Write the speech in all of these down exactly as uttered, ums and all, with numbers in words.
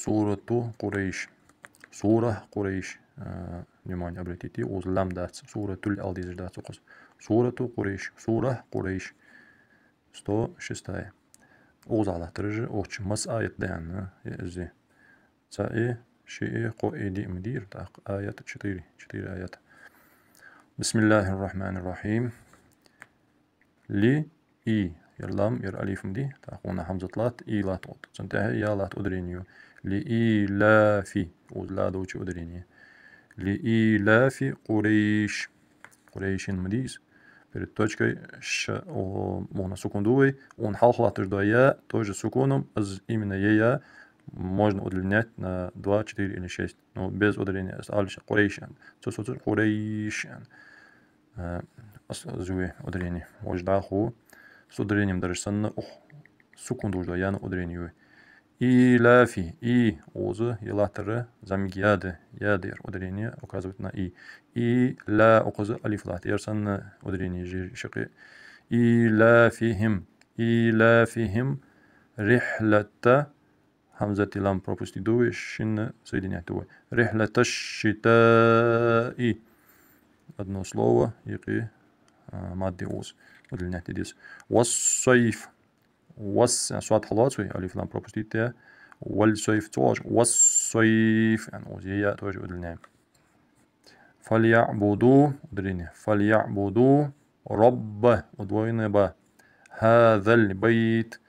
Сурату Къурайш. Сура Къурайш. А, внимание обратите, укхаза лам дац. Суратуль ала дезаш дац укхаза. Сурату Къурайш. Сура Къурайш. Сто шестая. Укхаза латтараш, укхаза масса аят да аьнна, я из. Цхьа и, ши и, кхо и, диъ ма дий, тӀаккха аят четыре. Четыре аят. بسم الله الرحمن الرحيم. Ли, и, ер лам, ер алиф ма дий, тӀаккха хьона хьамзат латт, и латт укхаза. Цун тӀехьа я латт, ударени ю. Ли и ла фи, укхаза ла долча ударени. Ли и ла фи Къурайш. Къурайшин ма дий из. Перед точкой ш, о, укхаза сукун ду вай, укхун хьалха латташ дола я, тоже с сукуном, из именно е я, можно удлинять на два, четыре или шесть. Ну, без ударения, из алиш Къурайш аьнна. Цо соцур Къурайш аьнна. Э, ас-, зуе ударени. Вож даху. С ударением дараш санна, ух, сукун долаш дола яна ударени ю. И ла фи, и, укхаза, е латтар, замик я да, я да ер ударени указывает на и. И ла, укхаза алиф латт, ер санна ударени жир шакъи. И ла фи хим, и ла фи хим, рихлата, хьамзати лам пропустить ду вай, шинна соединять ду вай. Рихлата шитаи. Одно слово, юкъе, а, мадди укхаза удлинять де деза. Вас-сайф. Вас, а, сод хьалоац вай, алиф лам пропустить де. Валь-сайф, цо оаш. Вас-сайф. Яъни укхаза е я тоже удлиняем. Фальяъбуду, ударени. Фальяъбуду робба, удвоенная ба. Хазаль байт.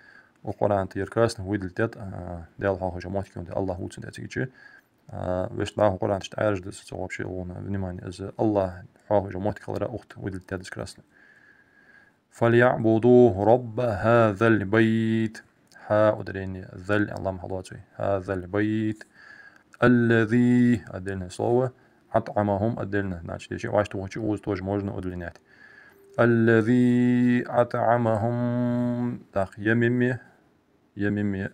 Укх Къуръан тӀа ер красно выделить даьд, а, Даьла хьоахавеш моттиг хиннад, Аллахӏ ва цун тӀа цига чу. А, вешта баху Къуръан тӀа тӀаьржа да, со вообще вона внимание, из Аллахӏ хьоахавеш моттиг хилара ухт выделить даьд из красно. فليعبدوا رب هذا البيت. Хьа ударени, заль, лам хьалоац вай. هذا البيت. الذي, отдельное слово. أطعمهم, отдельно. Значит, если ваш тухачи, укхаза тоже можно удлинять. الذي أطعمهم. Так, я мимми, я мимми.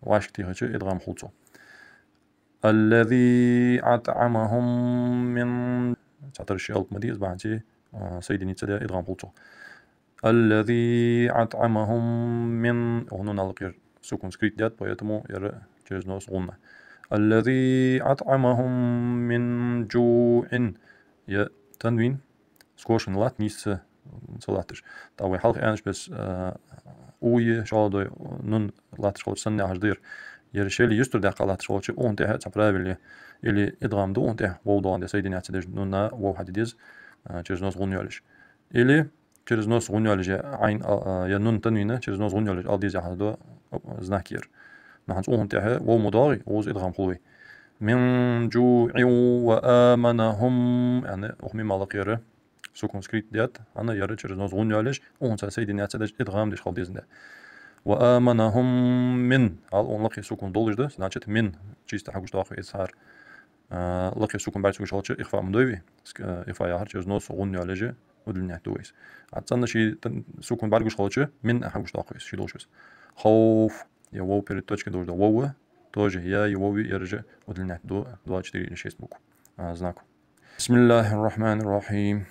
Ваш тихачи идгам хул цо. الذي أطعمهم من. Цхьатарра ши алап ма дий из бахьанца, а, соединиться де идгам хул цо. الذي أطعمهم من. Укх нуна лакхера сукун скрыть даьд, поэтому ер через нос гӀунна. الذي أطعمهم من جوع. Е танвин скошенный латт, нийсса ца латташ. ТӀаккха вай хьалха аьннача беса, а, у е шолдой нун латташ хилча санна яхаш да ер. Ер шел юстара даьккха латташ хилча, укхун тӀехьа цхьа правило я. Или идгам ду укхун тӀехьа, вов доагӀан де соединяться деш, нуна вов хьаде деза, а, через нос гӀунна йолаш. Или через нос гӀунна йолаш, е Ӏайн, а, а, е нун танвина через нос гӀунна йолаш ала деза яхаш да, а, знак ер. Но хӀанз укхун тӀехьа вов ма доагӀий, укхаза идгам хул вай. من جوع وآمنهم. Яъни укх мимма лакхера сукун скрыть даьд, хӀана, ер через нос гӀунна йолаш, укхунца соединяться деш, идгам деш хила деза да. وآمنهم من. Хьал укхун лакхе сукун долаш да, значит, من чисто хьагуш доаккх из хӀара. А, лакхе сукун бӀаргагуш хилча, ихфаъ ма дой вай, ск-, а, ихфаъ яхар через нос гӀунна йолаш удлинять ду вай из. А цӀена ший тан-, сукун бӀаргагуш хилча, من хьагуш доаккх из, ший долаш вай из. خوف. Е вов перед точкой долаш да вов, тоже я е вов, ер же удлинять ду два, четыре или шесть букв, а, знак. بسم الله الرحمن الرحيم.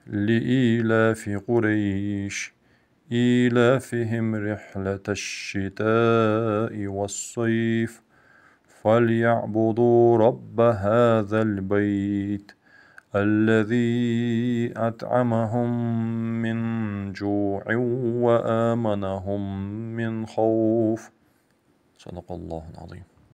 لإيلاف قريش. إيلافهم رحلة الشتاء والصيف. فليعبدوا رب هذا البيت. الذي أطعمهم من جوع وآمنهم من خوف. صدق الله العظيم.